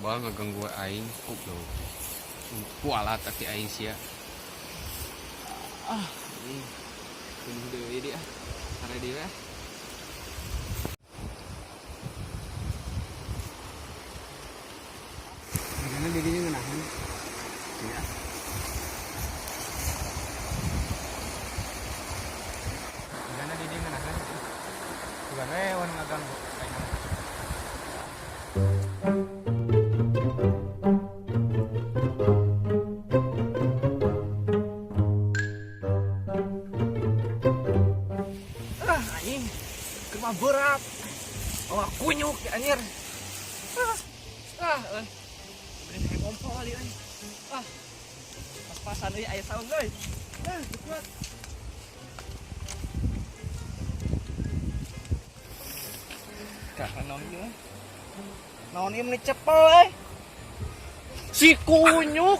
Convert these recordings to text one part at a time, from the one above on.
Baal ngaganggu aing, goblok. Kualat aki aing sia. Ah, anjing. Bunuh deui dia. Sare deui ah. Karena dirinya ngenahan. Ya. Karena dirinya ngenahan. Bukan we wan ngaganggu aing mah. Ah, anjing. Keur berat. Bawa kunyuk ya anjir. Ah, ah, euy. Beri saya kompol kali euy. Ah. Pas-pasan euy aya saung euy. Ah, kuat. Kah naon ieu? Naon ieu meni cepel euy. Si kunyuk.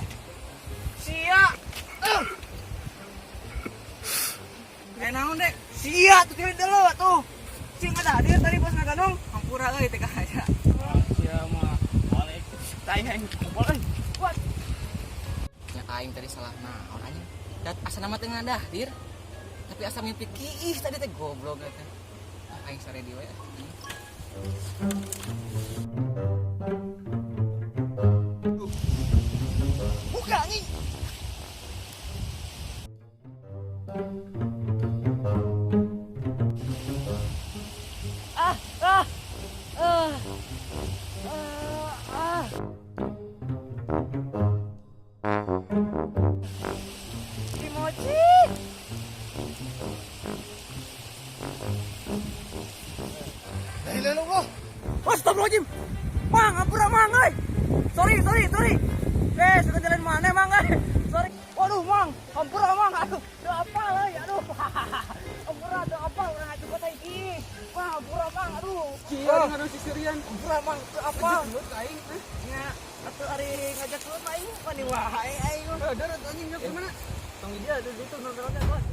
Sia. Ah. Eh naon dek? Sia tuh tieu dulu tuh. Sing ada hadir tadi pas ngaganong. Hampura euy teh aja. Sia mah balik. Tai aing kompol euy. Kuat. Ya aing tadi salah naon anjing. Dat asa nama teh ngadadir. Tapi asa mimpi kiih tadi teh goblok eta. Ah, aing sare di we. Buka anjing. Ah, ah, ah, ah, ah. Si Mochi. La ilaha illallah. Astagfirullahaladzim. Mang, ampura mang, euy. Sorry, sorry, sorry. Eh, suka jalan mana mang, euy. Sorry. Waduh, mang, ampura mang. Aduh, teu apal euy, aduh. Ampura teu apal urang atuh kota iki. Mang, ampura mang, aduh. Sia ngadu sisirian. Ampura mang, teu apal. Gelut aing teh. Nya, atuh ari ngajak gelut mah aing mah wae aing. Eh, darat anjing nyok gimana? Tong dia di situ nontonnya, Bos.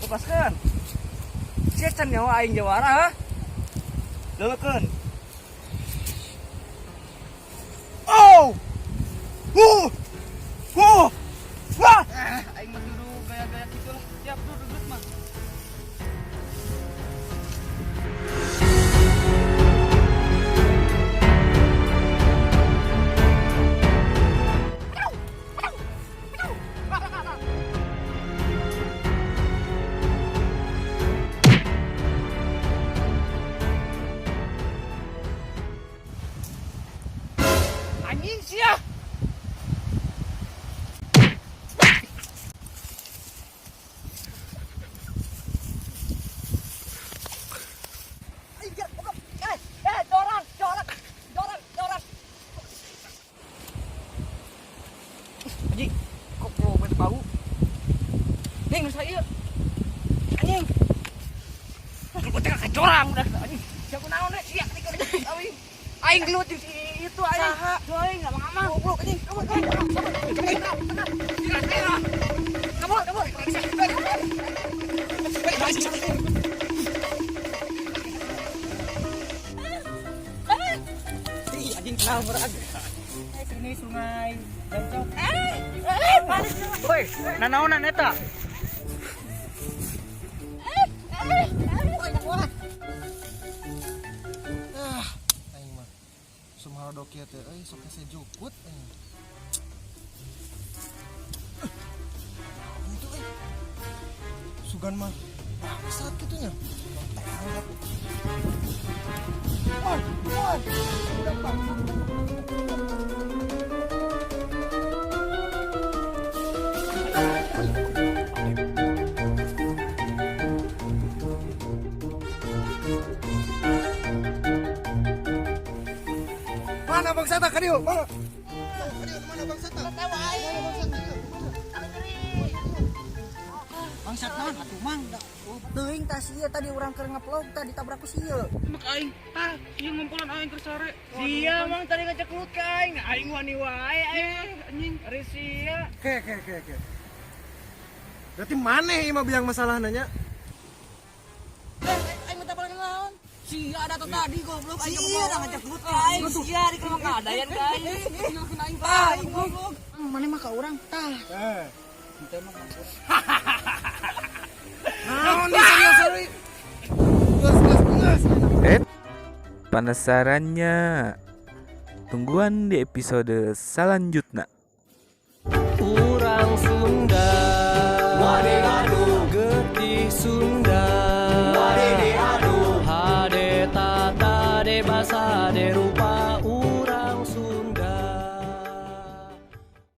Lepaskan. Sia can nyawa aing jawara ha. Leukeun. Oh! Oh! Wah! Aing mah dulu gaya-gaya gitu lah. Siap duduk mah. Anjing sia. Eh, dorang, dorang, dorang, dorang. Anjing, kok bau bau? Ning, nu saya. Anjing. Lu teh kajorang udah anjing. Siapa naon deh? Sia ketika aing. Aing gelut jeung si itu aing. Saha? Aing enggak mamang. Goblok anjing. Kabur, kabur, kabur. Kabur, kabur. Ih, anjing kenal berat. Sini sungai Jancok. Woi, nanaonan eta? Ah, aing mah. Sumarodok ieu teh euy sok hese jukut aing. Naon itu euy? Sugan mah bangsat kitu nya. Woi, woi. Udah bangsat. Mana bangsatna ka dieu? Mana? Ka dieu mana bangsatna? Tahu aing. Mana bangsatna ieu? Mana? Bangsat naon atuh, Mang? Teuing tah sia tadi urang keur ngevlog tah ditabrak ku sia. Mak aing, tah, ieu ngumpulan aing keur sare. Sia mang tadi ngaceklut ka aing, aing wani wae aing anjing. Ari sia. Oke. Berarti maneh ieu mah biang masalahna nya? Eh, aing minta paling naon? Sia ada tuh tadi goblok aing sia da ngaceklut ka aing. Sia di keur ngadayan ka aing. Tinggalkeun aing tah goblok. Maneh mah ka urang tah. Eh. Teu mah ka urang. Naon di serius-serius? Geus geus geus. Eh, penasarannya? Tungguan di episode selanjutnya. Urang Sunda Getih Sunda Hade tata de basa de rupa.